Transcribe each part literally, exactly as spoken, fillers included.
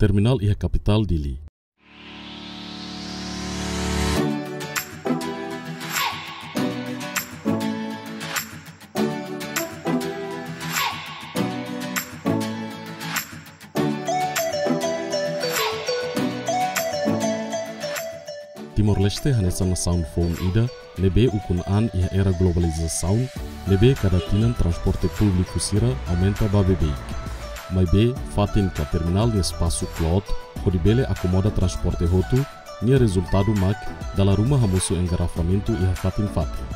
Terminál iha kapitál Dili. Timor-Leste hanesan nasaun foun ida ne'ebé ukun an iha era globalizasaun, ne'ebé kada tinan transporte públiku sira aumenta ba beibeik. Maibé fatin ka terminál nia espasu kloot hodi bele akomoda transporte hotu, nia rezultadu mak dala ruma hamosu engarrafamentu iha fatin-fatin.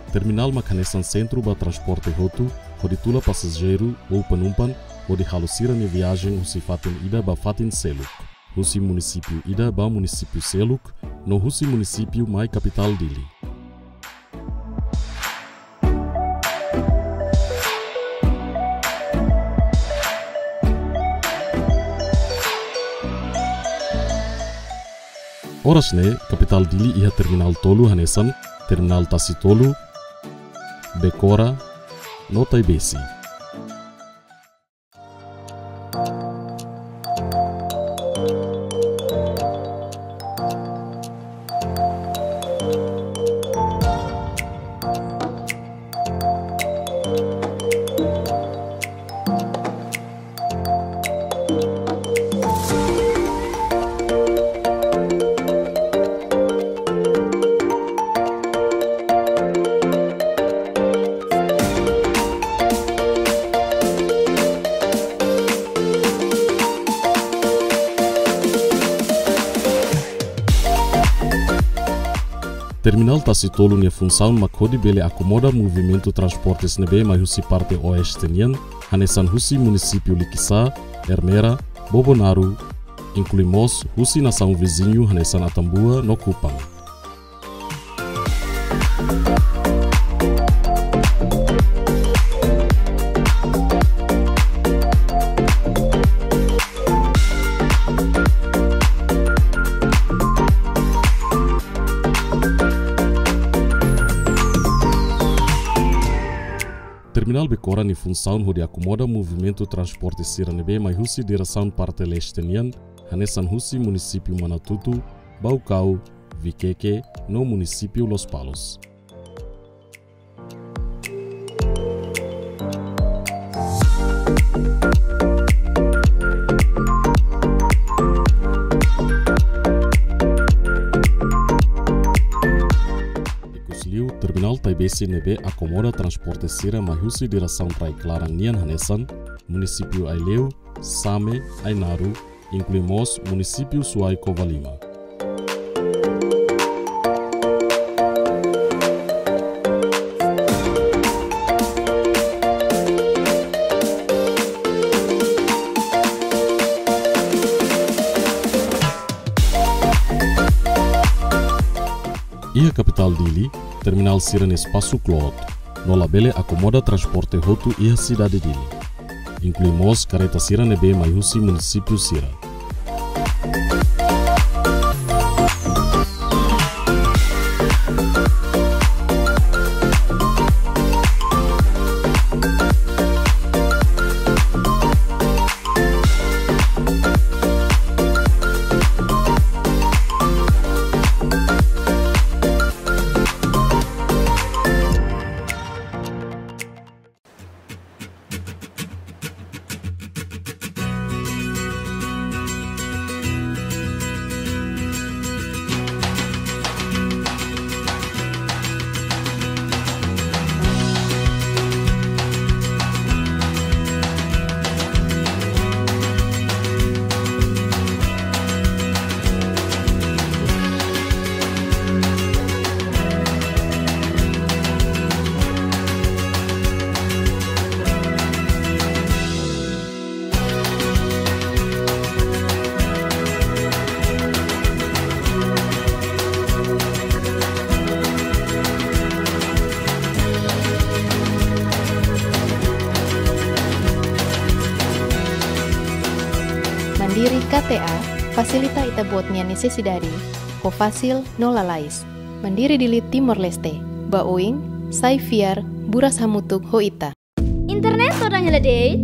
Terminál mak hanesan sentru ba transporte hotu, hodi tula pasajeiru ou penumpan, hodi halo sira-nia viajen husi fatin ida ba fatin seluk, husi munisípiu ida ba munisípiu seluk, no husi munisípiu mai kapitál Dili. Oras ne'e, kapitál Dili iha terminál tolu hanesan, terminál Tasi Tolu, Bekora, no Taibesi. Terminál Tasi Tolu nia funsaun mak hodi bele akomoda movimentu transportes ne'ebé mai husi parte oeste nian, hanesan husi munisípiu Likisá, Ermera, Bobonaro, inklui mós husi nasaun viziñu hanesan Atambua no Kupang. Terminál Bekora nia funsaun hodi akomoda movimentu transporte sira ne'ebé mai husi diresaun parte leste nian, hanesan husi munisípiu Manatutu, Baucau, Viqueque, no munisípiu Lospalos. Ikus liu, terminál Taibesi ne'ebé akomoda transporte sira mai husi diresaun rai-klaran nian hanesan, munisípiu Aileu, Same, Ainaro, inklui mós munisípiu Suai Covalima. Iha kapitál Dili, terminál sira-nia espasu kloot, no labele akomoda transporte hotu iha sidade Dili, inklui mós karreta sira ne'ebé mai husi munisípiu sira. K T A, fasilita ita-boot nia nesesidade ho fasil no lalais. Mandiri Dili Timor-Leste, ba oin, sai fiar, buras hamutuk ho ita. Internet todan hela de'it?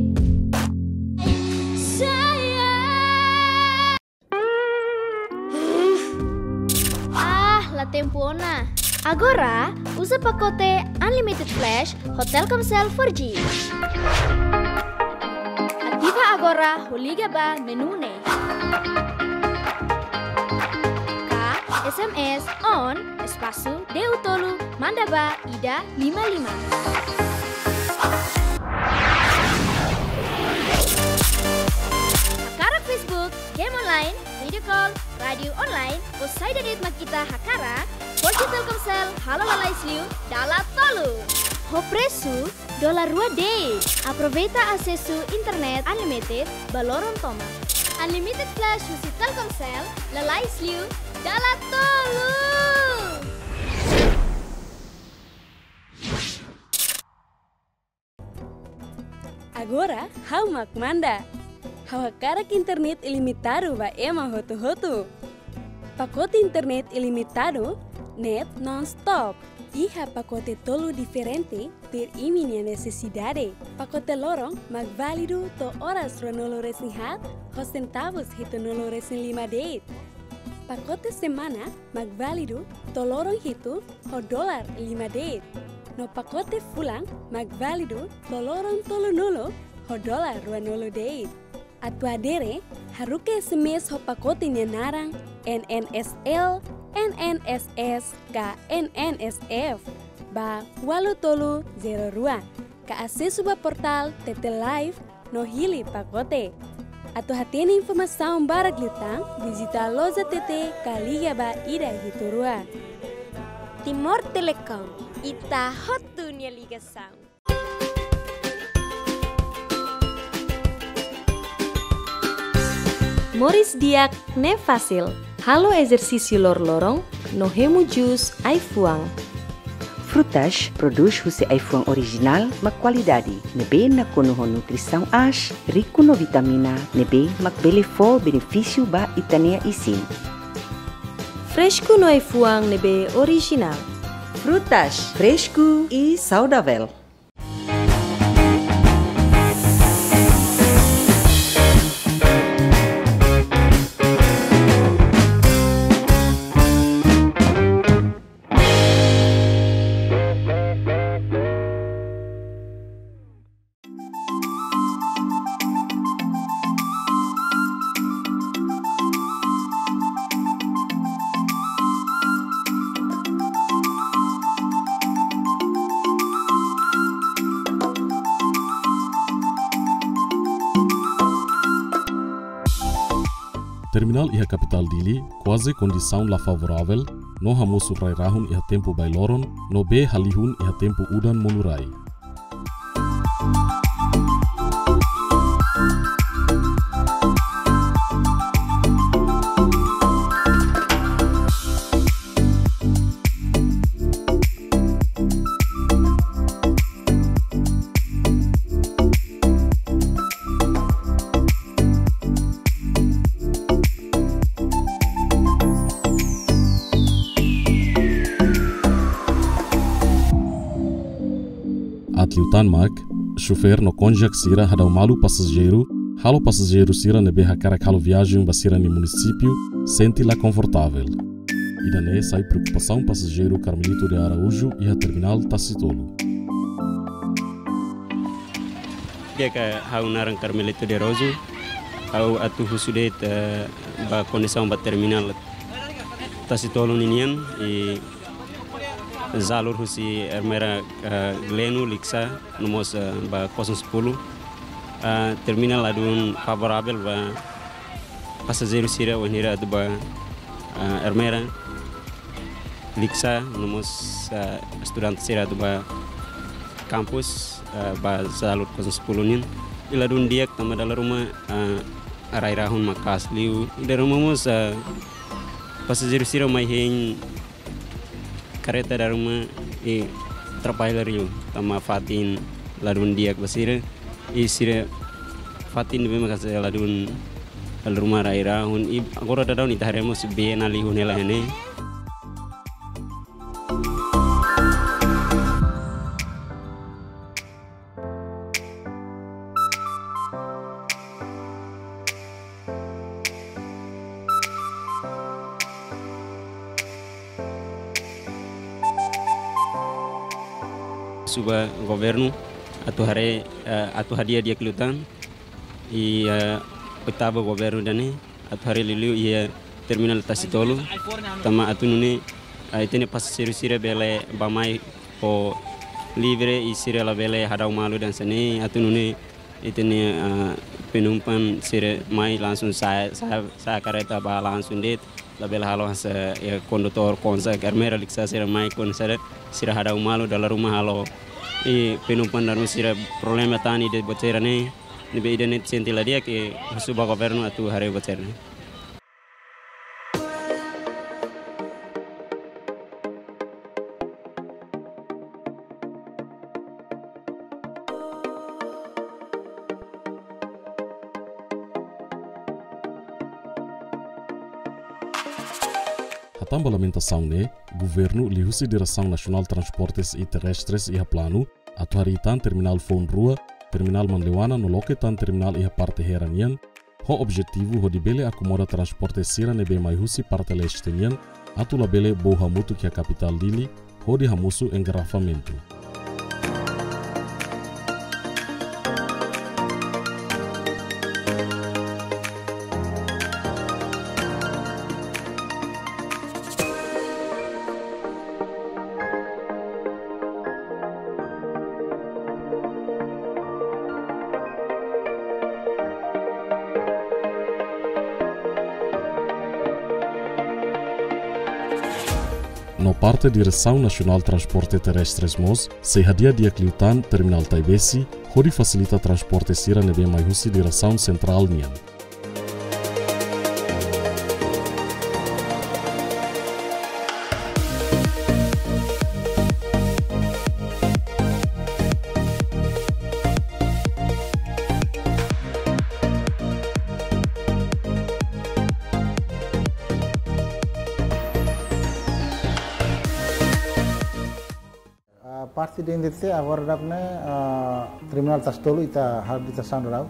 Ah, la tempu ona. Agora, uza pakote Unlimited Flash ho Telkomcel four G. Ativa agora ho liga ba menu ne'e. Ka S M S on espasu D U tolu manda ba ida lima lima. Hakarak Facebook, game online, video call, rádiu online, ou saida de'it mak ita hakarak, four G Telkomcel halo lalais liu dala tolu. Ho presu dolar rua de'it. Aproveita asesu internet unlimited ba loron tomak. Unlimited Flash husi Telkomcel, lalais liu dala tolu. Agora, ha'u mak manda. Ha'u hakarak internet ilimitadu ba ema hotu-hotu. Pakote internet ilimitadu, net non-stop. Iha pakote tolu diferente, tuir imi-nia nesesidade. Pakote loron mak válidu to'o oras ruanulu-resin-haat, ho sentavus hitunulu-resin-lima de'it. Pakote semana mak válidu to'o loron hitu ho dolar lima de'it. No pakote fulan mak válidu to'o loron tolunulu ho dolar ruanulu de'it. Atu adere, haruka S M S ho pakote nia naran, N N S L, N N S S, ka N N S F, ba ualu tolu zero rua, ka asesu ba portál T T Live, no hili pakote. Atu hatene informasaun barak liután, vizita loja T T ka liga ba ida hitu rua. Timor Telecom, ita hotu nia ligasaun. Moris di'ak ne'e fasil. Halo ezersísiu loroloron, no hemu jus ai-fuan. Frutas produz husi ai-fuan orijinál mak kualidade, ne'ebé nakonu ho nutrisaun aas, riku no vitamina, ne'ebé mak bele fó benefísiu ba ita-nia isin. Fresku no ai-fuan ne'ebé orijinál. Frutas fresku i saudavel. Terminál iha kapitál Dili kuaze kondisaun la favoravel, no hamosu rai-rahun iha tempu bailoron, no bee halihun iha tempu udan monu rai. Aat liután mak, xofér no konjak sira hadau malu pasajeiru, halo pasajeiru sira ne'ebé hakarak halo viajen ba sira-nia munisípiu sente la konfortavel. Ida-ne'e sai preokupasaun pasajeiru Carmelito de Araújo iha terminál Tasitolu. Di'ak, ha'u naran Carmelito de Araújo, ha'u atu husu de'it, eh, ba kondisaun ba terminál Tasitolu ninian, i jalur husi Ermera, eh, Gleno, Likisá, no mós, eh, ba Kosong Sepuluh. Eh, terminál ladún favoravel ba pasajeiru sira wainhira atu ba, eh, Ermera, Likisá, no mós, eh, estudante sira atu ba kampus, eh, ba jalur Kosong Sepuluh nian. I ladún di'ak tanba dala ruma, eh, rai-rahun maka'as liu. I dala ruma mós, eh, pasajeiru sira mai hein kareta dala ruma i atrapalla liu, tanba fatin ladún di'ak ba sira, i sira fatin ne'ebé maka'as ladún Dala ruma rai-rahun, i agora daudaun ita haree mós bee ne'e lihun hela iha ne'e. Suba governu atu haree, eh, atu hadi'a di'ak liután, i, eh, oitavu governu ida-ne'e atu haree liuliu iha terminál Tasitolu, tanba atu nune'e, eh, ita-nia pasajeiru sira bele bá-mai ho livre i sira labele hadau malu hanesan ne'e, atu nune'e ita-nia, eh, penumpan sira mai langsung sa'e, sa'e, sa'e kareta bá langsung de'it, labele halo hanesan, eh, kondutór konsa, armera liksa sira mai konsa de'it, sira hadau malu dala ruma halo, i penumpan dala ruma sira problema tan ida buat sira-ne'e, ne'ebé ida-ne'e sente la di'ak, husu ba governu atu haree buat sira-ne'e. Hatán ba lamentasaun ne'e, governu liuhusi Diresaun Nasionál Transportes i Terrestres iha planu atu harii tan terminál foun rua, terminál Manleuana no loke tan terminál iha parte Hera nian, ho objetivu hodi bele akomoda transporte sira ne'ebé mai husi parte leste nian, atu labele bou hamutuk iha kapitál Dili, hodi hamosu engarrafamentu. No parte Diresaun Nasionál Transporte Terrestres mós sei hadi'a di'ak liután terminál Taibesi, hodi fasilita transporte sira ne'ebé mai husi diresaun sentrál nian. Ah, parte D N T T agora daudaun ne'e, ah, terminál Tasitolu ita halo habilitasaun daudaun.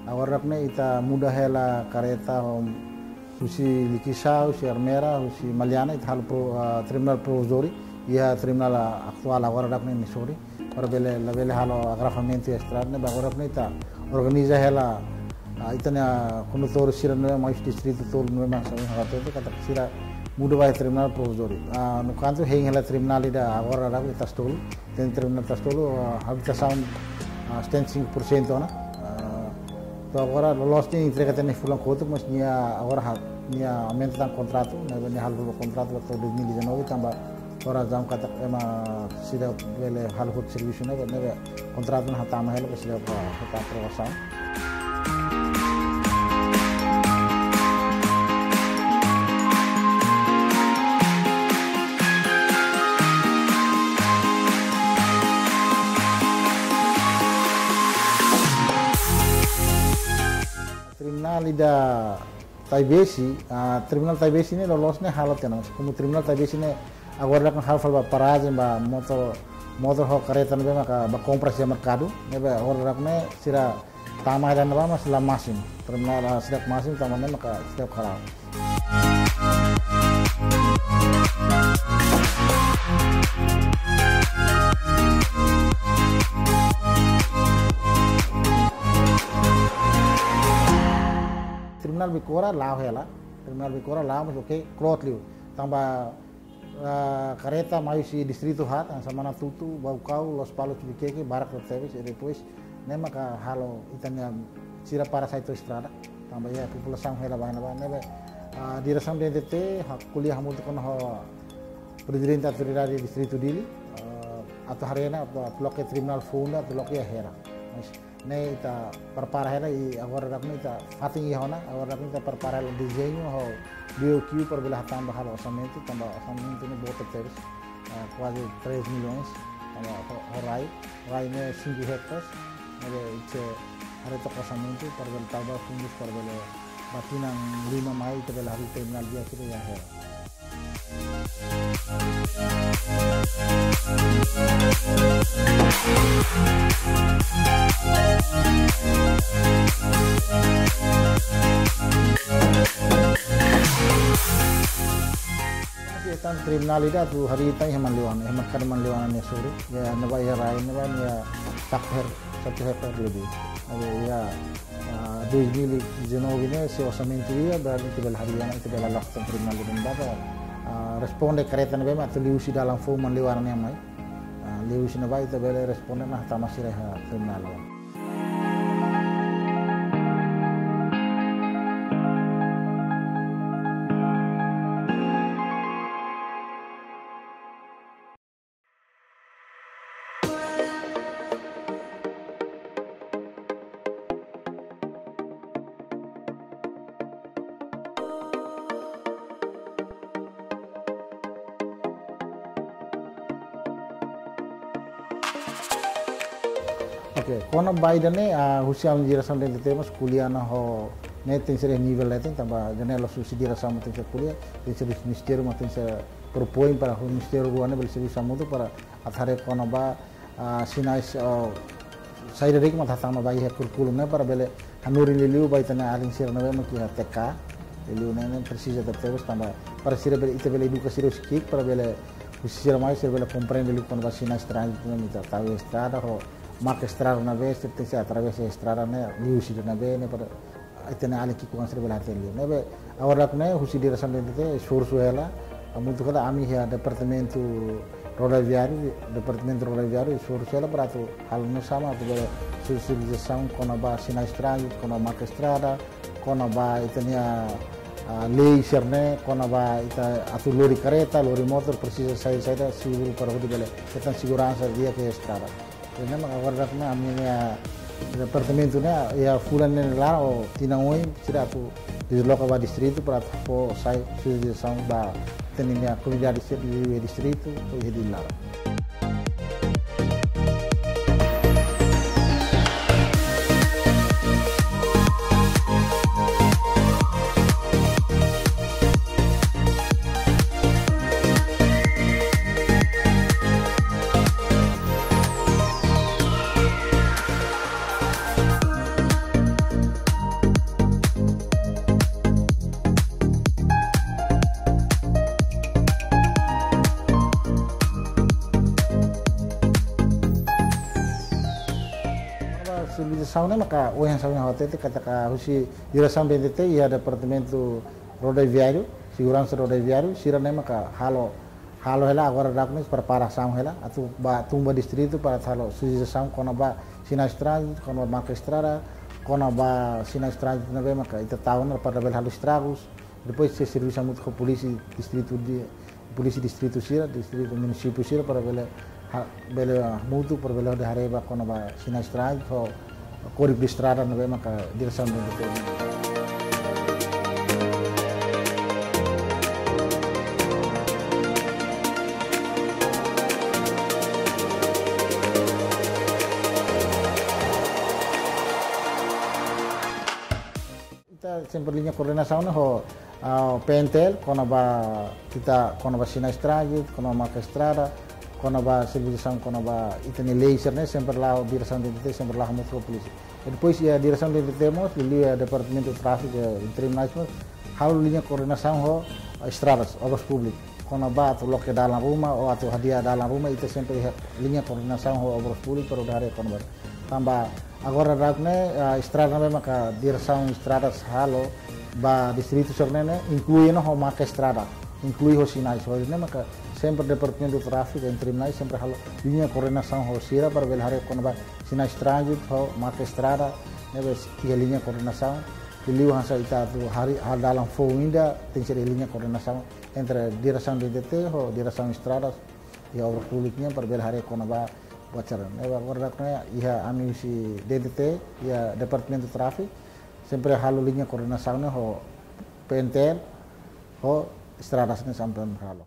Agora daudaun ne'e ita muda hela kareta, hum, husi Likisá, husi Ermera, husi Maliana, ita halo pro-, ah, terminál provizóriu, iha terminál, ah, atuál agora daudaun ne'e Nisori. Para bele, labele halo agravamentu iha estrada ne'e, agora daudaun ne'e ita organiza hela, ah, ita-nia kondutór sira ne'ebé mai husi distritu tolu ne'ebé mak sami hakarak atu katak sira muda ba terminál provizóriu. Ah, no kantu hein hela terminál ida agora daudaun iha Tasitolu, tenke terminál Tasitolu, ah, habilitasaun, ah, setenta e cinco por cento ona. Ah, to'o agora loloos nia entrega tiha ona iha fulan kotuk, mas nia agora ha-, nia aumenta tan kontratu, ne'ebé nia halo kontratu to'o dois mil e dezanove, tanba agora jam katak ema seidauk bele halo hotu servisu ne'ebé, ne'ebé kontratu ne'e hatama hela, seidauk ba hetan aprovasaun. Terminál ida Taibesi, ah, terminál Taibesi ne'e loloos ne'e halo tiha ona. Komu terminál Taibesi ne'e agora daudaun halo fali ba parajen ba motór, motór ho kareta ne'ebé maka ba kompras iha merkadu, ne'ebé agora daudaun ne'e sira tama hela ne'ebá mas la másimu. Terminál, ah, seidauk másimu tanba ne'e maka seidauk hala'o. Terminál Becora la'o hela, terminál Becora la'o mas oke, kloot liu. Tanba ah, kareta mai husi distritu haat, hanesan Manatuto, Baucau, Lospalos, Viqueque, barak tebes, i depois ne'e maka halo ita-nia sira para sai to'o estrada, tanba iha populasaun hela ba ne'ebá, ne'ebé, ah, diresaun D N T T, ha, ko'alia hamutuk ona ho Prezidente Autoridade Distritu Dili, ah, atu haree ona, atu, atu loke terminál foun ida, atu loke iha Hera. Mas ne'e ita prepara hela i agora daudaun ne'e ita fatin iha ona, agora daudaun ne'e ita prepara hela dezeñu ho B O Q para bele hatán ba halo orsamentu, tanba orsamentu ne'e boot tebes, ah, kuaze três milhões, tanba ho, ho rai, rai ne'e cinco hectares, ne'ebé ita sei haree took orsamentu para bele tau ba fundus para bele Ba tinan lima mai ita bele harii terminál di'ak sira iha Hera. Iha tan terminál ida atu harii tan iha Manleuana, iha merkadu Manleuana nia sorin. Iha ne'ebá iha rai ne'ebá nia satu her, satu hektar lebih. Entaun iha, ah, dois mil e dezanove ne'e se orsamentu iha, berarti ita bele harii ona, ita bele aloka tan terminál ida ne'ebá, ah, responde karreta ne'ebé mak atu liuhusi dalan foun Manleuana nian mai. Ah, liuhusi ne'ebá ita bele responde ona hatama sira iha terminál. Oke, kona-ba ida-ne'e, ah, husi ami diresaun D N T T mós ko'alia ona ho ne'e tenke ser nivel leten, tanba janela husi diresaun mós tenke ser ko'alia, tenke ser ministériu mós tenke ser propoin para ministériu rua ne'e bele servisu hamutuk para atu haree kona-ba, ah, sinais, ah, saida de'it mak atu hatama ba iha kurríkulu ne'e para bele hanorin liuliu ba ita-nia alin sira ne'ebé mak iha T K, liuliu ne'e, ne'e presiza tebes tanba para sira bele, ita bele eduka sira husi ki'ik para bele, husi sira mai sira bele komprende liu kona-ba sinais tránzitu ne'e mak ita tau iha estrada ho marka estrada ne'ebé sira tenke atravesa estrada ne'e, liuhusi ne'ebé ne'e para ita-nia alin ki'ikoan sira bele hatene liu. Ne'ebé agora daudaun ne'e husi diresaun D N T T esforsu hela, hamutuk ho ami iha departamentu rodoviáriu, departamentu rodoviáriu esforsu hela para atu halo nu'usá mak atu bele sensibilizasaun kona-ba sinais tránzitu, kona-ba marka estrada, kona-ba ita-nia, ah, lei sira-ne'e, kona-ba ita atu lori karreta, lori motór, presiza saida, saida, seguru para hodi bele hetan seguransa di'ak iha estrada. Ne'e mak agora daudaun ne'e ami-nia departamentu ne'e iha fulan ne'e laran ou tinan oin sira atu desloka ba distritu para atu fó sai sensibilizasaun ba ita-nia komunidade sira iha distritu ou iha laran. Ba sensibilizasaun ne'e maka ohin hanesan ohin ha'u hatete katak husi diresaun D N T T iha departamentu rodoviáriu, seguransa rodoviáriu, sira-ne'e maka halo, halo hela agora daudaun ne'e preparasaun hela, atu ba tun ba distritu para halo sensibilizasaun kona-ba sinais tránzitu, kona-ba marka estrada, kona-ba sinais tránzitu ne'ebé maka ita tau ona para labele halo estragus. Depois sei servisu hamutuk ho polísia distritu di, polísia distritu sira, distritu munisípiu sira para bele ha-, bele hamutuk para bele haree ba kona-ba sinais tránzitu ho kódigu de estrada ne'ebé maka diresaun D N T T. Ita sempre liña koordenasaun ne'e ho, ah, P N T L, kona-ba ita, kona-ba sinais tránzitu, kona-ba marka estrada, kona-ba sensibilizasaun, kona-ba ita-nia lei sira-ne'e, sempre la'o diresaun D N T T, sempre la'o hamutuk ho polísia. I depois iha diresaun D N T T mós, liuliu iha departamentu tráfiku, eh, iha terminais mós, halo liña koordenasaun ho, eh, estradas, obras públikas. Kona-ba atu loke dalan ruma, ou atu hadi'a dalan ruma, ita sempre iha liña koordenasaun ho obras públikas, para haree kona-ba. Tanba agora daudaun ne'e, ah, estrada ne'ebé maka diresaun estradas halo ba distritu sira-ne'e, inklui ona ho marka estrada, inklui ho sinais, ho ne'e maka sempre departamentu tráfiku iha terminais sempre halo liña koordenasaun ho sira para bele haree kona-ba sinais tránzitu ho marka estrada, ne'ebé iha liña koordenasaun, liuliu hanesan ita atu harii, halo dalan foun ida, tenke ser liña koordenasaun entre diresaun D N T T ho diresaun estradas iha obras públikas nian para bele haree kona-ba buat sira-ne'e. Ne'ebé agora daudaun ne'e iha ami husi D N T T, iha departamentu tráfiku, sempre halo liña koordenasaun ne'e ho P N T L, ho estradas ne'e sempre halo.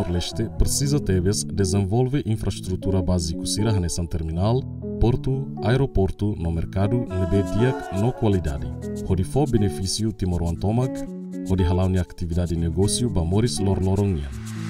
Timor-Leste presiza tebes dezenvolve infraestrutura báziku sira hanesan terminál, portu, aeroportu no merkadu ne'ebé di'ak no kualidade, hodi fó benefísiu timoroan tomak, hodi hala'o nia atividade negósiu ba moris loroloron nian.